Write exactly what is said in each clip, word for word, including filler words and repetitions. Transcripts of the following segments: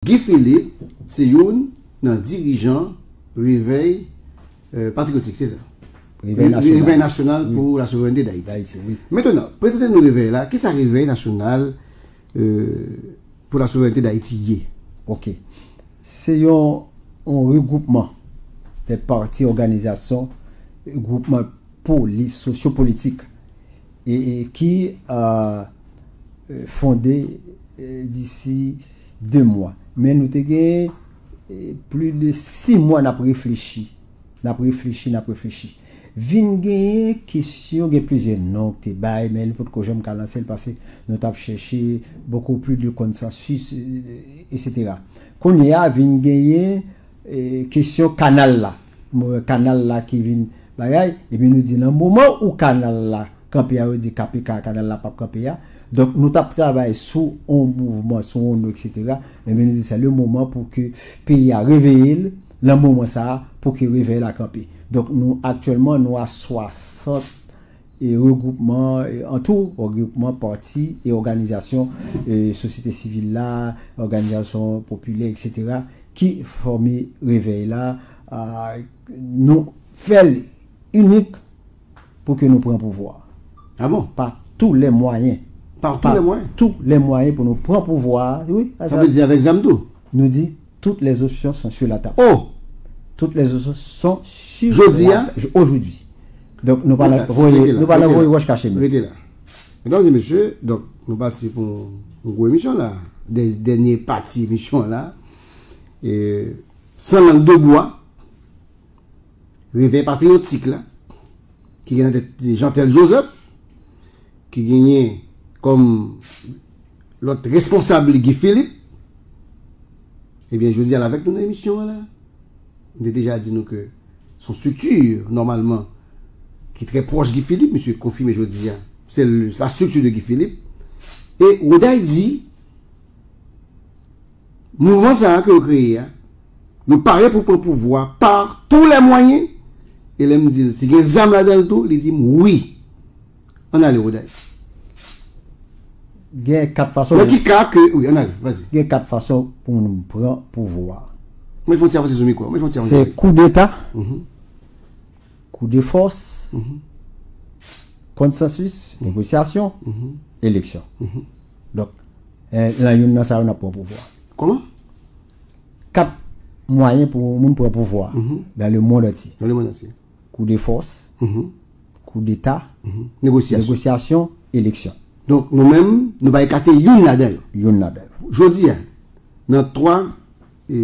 Guy Philippe se youn nan dirijan Revèy, euh, Patriyotik, se sa? Revèy Nasyonal. Revèy Nasyonal pou la Souverènte d'Ayiti. D'Ayiti, wi. Mentnan, prezante nou Revèy la, kisa Revèy Nasyonal, euh, pou la Souverènte d'Ayiti ye? Ok. Se yon, yon regwoupman de pati, òganizasyon, gwoupman poli-, sosyopolitik e, e ki, euh, euh, fonde, euh, disi de mwa. Men nou te gen, euh, plis de sis mwa n ap reflechi. N ap reflechi, n ap reflechi. Vin genyen kesyon, gen plizyè non ki te bay, men li potko janm ka lanse l paske nou t ap chèche beaucoup plus de konsansis, euh, etsetera. Kounye a, vin genyen, euh, kesyon kanal la. Mo-, kanal la ki vin bagay, epi nou di nan moman ou kanal la kanpe a, yo di K P K, kanal la p ap kanpe a. Donk, nou t ap travay sou yon mouvman, sou yon non, etsetera. Ebyen, nou di se le moman pou ke peyi a reveye l, nan moman sa a, pou ke revèy la kanpe. Donk, nou, aktyèlman, nou a swasant e regwoupman, e an tou, regwoupman pati e òganizasyon, e sosyete sivil la, òganizasyon popilè, etsetera, ki fòme revèy la, a, nou fè l inik pou ke nou pran pouvwa. Ah bon? Pa tou lè mwayen. Pa tou lè mwayen? Tou lè mwayen pou nou pran pouvwa a, wi. Sa vle di avèk zam tou? Nou di, toutes les options sont sur la table. Oh! Toutes les options sont sur la table. Jodi a? Aujourd'hui. Donk, nou pa la voye, nou pa la voye wòch kache men. Rete la. Medam e mesye, donk, nou pati pou yon gwo emisyon la. Dè-, dènye pati emisyon la. E, Sans langue de bois, Revèy Patriyotik la, ki gen nan tèt Jeantel Joseph, ki genyen kòm lòt responsab li Guy Philippe, ebyen, jodi a l avèk nou nan emisyon an la. M te deja di nou ke se yon estrikti, nòmalman, ki trè pwòch Guy Philippe, misye konfime jodi a. Se l, la structure de Guy Philippe. E Roday di, mouvman sa a ke yo kreye a, yo pare pou pran pouvwa par tous les moyens. E lè m di l, si gen zam ladan l tou, li di m wi. Ann ale, Roday. Gen kat fason. Nan ki ka ke, wi, ann ale, vas-y. Gen kat fason pou nou pran pouvwa. Mwen fè yon ti avanse sou mikwo a. Mwen fè yon ti avanse. Se koudeta, mhm, koudefòs, mhm, konsansis, mhm, negosyasyon, mhm, eleksyon. Mhm. Donk, eh, nan youn nan sa yo, n ap pran pouvwa. Kòman? Kat mwayen pou moun pran pouvwa, mhm, dans le monde entier. Dans le monde entier. Koudefòs, mhm, koudeta, mhm, negosyasyon, negosyasyon, eleksyon. Donk, nou menm, nou pa ekate youn ladan yo. Youn ladan yo. Jodi a, nan twa, e,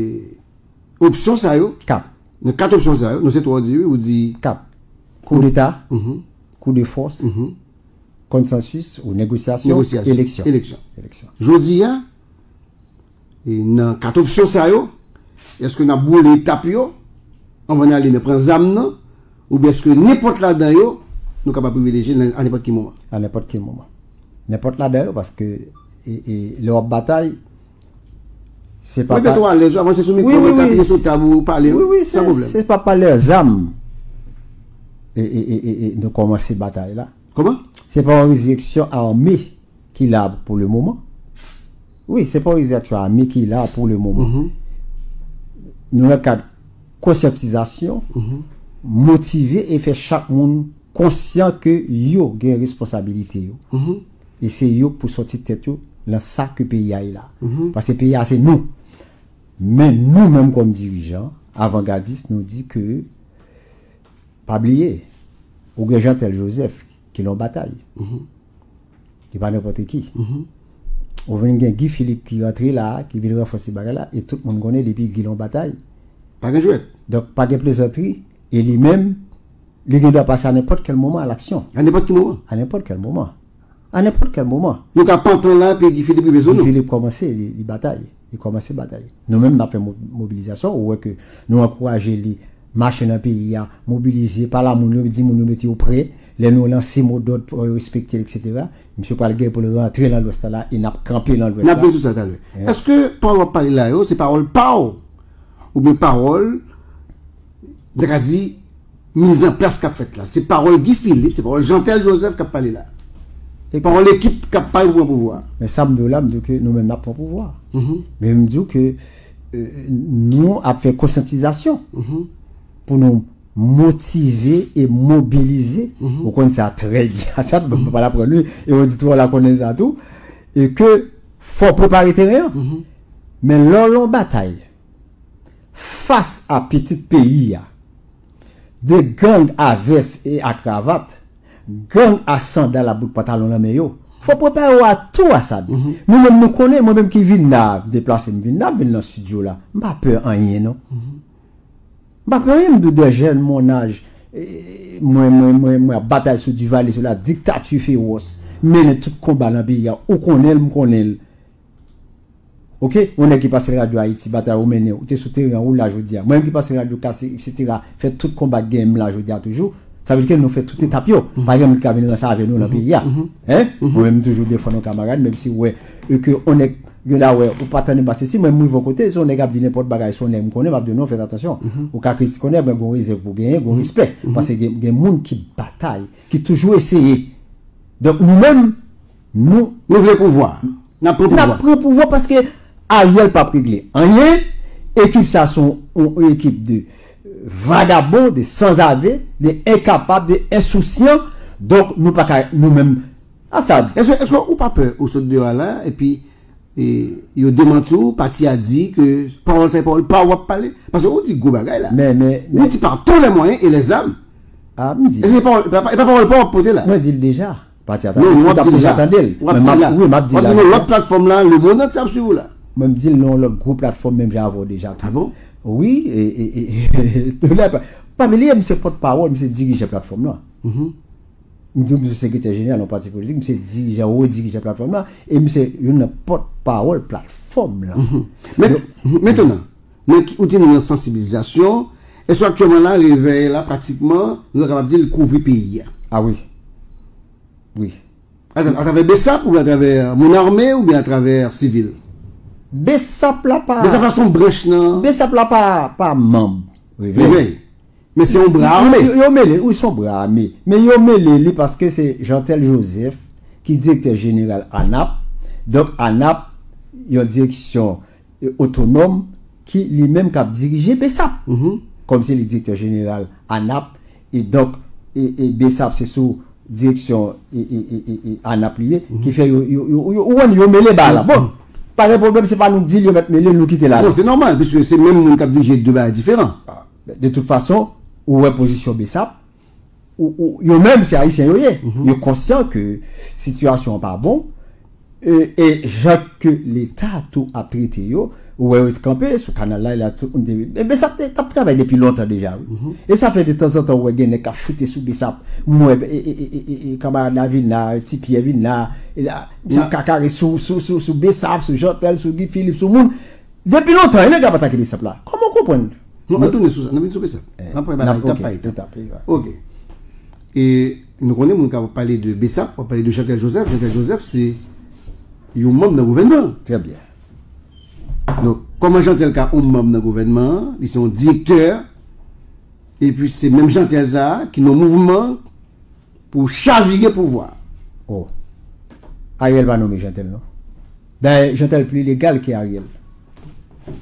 opsyon sa yo, kat, nan kat opsyon sa yo, non, se twa w di, wi, ou di kat. Koudeta, mhm, koudefòs, mhm, konsansis ou negosyasyon, negosyasyon, eleksyon. Eleksyon. Eleksyon. Jodi a, e nan kat opsyon sa yo, èske n ap boule etap yo anvan n ale nan pran zam nan, oubyen èske nenpòt ladan yo, nou kapab privilejye l a nenpòt ki moman? A nenpòt ki moman. Nenpòt ladan yo, paske, e, e, lè w ap batay, se pa... Mete w alèz, avanse sou mikwo, wi, wi, wi, tape sou tab ou pale, wi, wi, san pwoblèm. Se pa pa lè zam e, e, e, e, e nou kòmanse batay la. Kòman? Se pa yon ensireksyon ame ki la pou le moman. Wi, se pa yon ensireksyon ame ki la pou le moman. Mhm. Nou nan kad konsyantizasyon, mhm, motive e fè chak moun konsyan ke yo gen responsabilite yo. Mhm. E se yo pou sòti tèt yo nan sa ke peyi a ye la. Mhm. Paske peyi a se nou. Men nou menm kòm dirijan, avangadis, nou di ke, pa bliye, ou gen Jeantel Joseph ki lan batay. Mhm. Li pa nenpòt ki. Mhm. Ou vin gen Guy Philippe ki rantre la, ki vin ranfòse bagay la, e tout moun konnen depi Guy lan batay. Pa gen jwèt. Donk, pa gen plezantri, e li menm, li gen dwa pase a nenpòt kèl moman a laksyon. A nenpòt ki moman? A nenpòt kèl moman. A nenpòt kèl moman. Nou ka pantan la, epi Guy Philippe rive sou nou. Guy Philippe kòmanse, li, li batay. Li kòmanse batay. Nou menm, n ap fè mo-, mobilizasyon. Ou wè ke nou ankouraje li mache nan peyi a, mobilize, pale a moun yo, di moun yo mete yo prè. Lè nou lanse mo dòd pou yo respekte l, etsetera, misye pral gen pou l rantre nan Lwès la, la, e n ap kanpe nan Lwès la. N ap vin sou sa talè. Yeah. Èske pawòl w ap pale la yo, se pawòl pa w? Oubyen pawòl, m ta ka di, mizanplas k ap fèt la? Se pawòl Guy Philippe, se pawòl Jeantel Joseph k ap pale la. E pa yon lekip k ap pare pou pran pouvwa. Men sa m di w la, m di w ke nou menm n ap pran pouvwa. Men m di w ke, euh, nou ap fè konsyantizasyon pou nou motive e mobilize. Ou konn sa trè byen. Sa, m pa aprann li. E oditè w la konnen sa tou. E ke fò prepare teren an. Men lè w lan batay, fas a pitit peyi a, de gang a vès e a kravat, gang a sandal a bout pantalon nan men yo. Fò prepare w a tou, Asad. Nou menm nou konnen, mwen menm ki vin la, deplase m vin la, m vin nan estidyo la. M pa pè anyen, non. M pa pè anyen, m di w de jèn mon aj, eh, mwen, mwen, mwen, mwen ap batay sou Duvalier, sou la diktati fewòs, mennen tout konba nan peyi a. Ou konnen l, m konnen l. Oke, yon nèg ki pase radyo Ayiti, batay ou mennen, ou te sou teren an, ou la jodi a. Mwen menm ki pase radyo Kase, etsetera, fè tout konba k genyen, m la jodi a toujou. Sa vle di ke nou fè tout etap yo. Pa gen moun ki ka vin ranse avè nou nan peyi a. Hein? Mwen menm, m toujou defann yon kamarad, menm si w wè, e ke yon nèg, gen la wè, ou pa tande m pase si, mwen, m rive yon kote, si yon nèg ap di nenpòt bagay, si yon nèg m konnen, m ap di w non, fè atansyon. Ou ka kritike yon nèg, men gon rezèv pou genyen, gon respè. Paske gen, gen moun ki batay, ki toujou eseye. Donk, nou menm, nou, nou vle pouvwa. N ap pran pouvwa. N ap pran pouvwa paske Ariel p ap regle anyen. Ekip sa se yon, yon ekip de vagabon, de sanzave, de enkapab, de ensousyan. Donk, nou pa ka, nou menm, Asad. Èske, èske ou pa pè ou sot deyò a la, epi, e, yo demanti w, pati a di ke pawòl sa e pawòl pa w w ap pale? Paske ou di gwo bagay la. Men, men, men. Ou di par tous les moyens et les armes. A, m di. Èske se pawòl, e pa, e pa pawòl pa w w ap pote la? Mwen di l deja. Pati a ta, non, non, w ap di l la. Tande l. W ap di l la. Wi, m ap di l la. W ap di l nan lòt platfòm la, lemonn antye ap swiv ou la. Mwen, m di l nan yon lòt gwo platfòm, menm jan avè w deja tou. A bon? Wi, e, e, e, e, pa, pa bliye, m se pòtpawòl, m se dirijan platfòm lan. M di w, m se sekretè jeneral yon pati politik, m se dirijan, wo dirijan platfòm lan, e m se youn nan pòtpawòl platfòm lan. Men, mentnan, men ki, ou di nou nan sansibilizasyon, èske aktyèlman la, revèy la, pratikman, nou ta kapab di l kouvri peyi a? A wi. Wi. Atravè, atravè BSAP oubyen atravè moun ame oubyen atravè sivil? BSAP la pa, BSAP la se yon branch nan, BSAP la pa, pa manm Revèy. Revèy. Men se yon bra ame. Yo, yo mele, wi, se yon bra ame. Men yo mele li paske se Jeantel Joseph ki direktè jeneral ANAP. Donk, ANAP, yon direksyon, e, otonòm ki li menm k ap dirije BSAP. Kòm se li direktè jeneral ANAP, e donk, e, e BSAP se sou direksyon, e, e, e, e, e ANAP li ye, ki fè yo, yo, yo, yo, ou konn yo mele ba la. Bon, pa gen pwoblèm, se pa nou k di l, yo mèt mele l, nou kite l ale. Non, se nòmal, piske se menm moun k ap dirije de bagay diferan. De tout fason, ou wè pozisyon BSAP, ou, ou, yo menm, se Ayisyen yo ye. Yo konsyan ke sitiyasyon an pa bon, e, e jan ke Leta tou ap trete yo, ou wè yo t kanpe sou kanal la, la, tout moun te, e, BSAP te, t ap travay depi lontan deja, wi. E sa fè de tanzantan, ou wè gen nèg k ap choute sou BSAP. M wè, e, e, e, e, e, kanmarad la vin la, Ti Pyè vin la, e la, misye ap kakare sou, sou, sou, sou BSAP, sou Jeantel, sou Guy Philippe, sou moun. Depi lontan, e nèg ap atake BSAP la. Kòman w konprann? Non, ann tounen sou sa. N ap vin sou BSAP. N ap pran bagay etap pa etap. Etap, etap. Ok. E nou konnen moun k ap pale de BSAP, w ap pale de Jeantel Joseph. Jeantel Joseph se yon manm nan gouvènman an. Trè byen. Donk, kòman Jeantel ka yon manm nan gouvènman an? Li se yon direktè. Epi se menm Jeantel sa a ki nan mouvman pou chavire pouvwa. Oh. Ariel pa nonmen Jeantel, non. Dayè, Jeantel pli legal ke Ariel.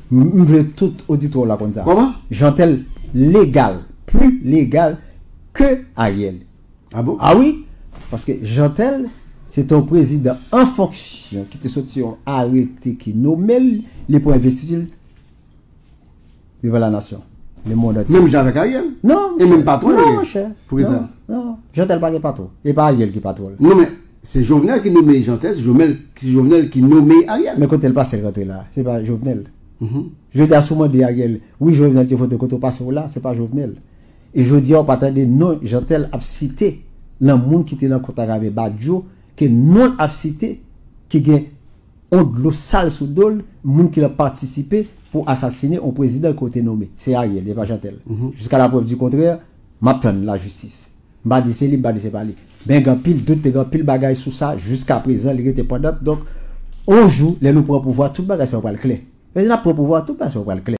M, m vle tout oditè w la konn sa. Kòman? Jeantel legal, pli legal ke Ariel. A bon? A wi, paske Jeantel, se te yon prezidan an fonksyon ki te soti yon arete ki nonmen l, li pran envestiti l, viva la nation. Le monde entier. Menm jan avèk Ariel? Non, e menm patwon li ye. Non, monchè. Poukisa? Non, non. Jeantel pa gen patwon. E pa Ariel ki patwon l. Non, men se Jovenel ki nonmen Jeantel, se Jovenel, se Jovenel ki nonmen Ariel. Men kote l pase l rantre la? Se pa Jovenel. Jodi a, si w mande Ariel, wi, Jovenel te vote, kote w pase w la? Se pa Jovenel. E jodi a, w pa tande non Jeantel ap site nan moun ki te nan kontak avè Badio, ke non l ap site, ki gen yon dlo sal sou do l, moun ki t ap patisipe pou asasine yon prezidan ke w te nonmen. Se Ariel, e pa Jeantel. Jiska laprèv di kontrè, m ap tann lajistis. M pa di se li, m pa di se pa li. Men gen anpil dout, te gen anpil bagay sou sa, jiska prezan, li rete pandan. Donk, yon jou, lè nou pran pouvwa, tout bagay sa yo pral klè. Lè n ap pran pouvwa, tout bagay sa yo pral klè.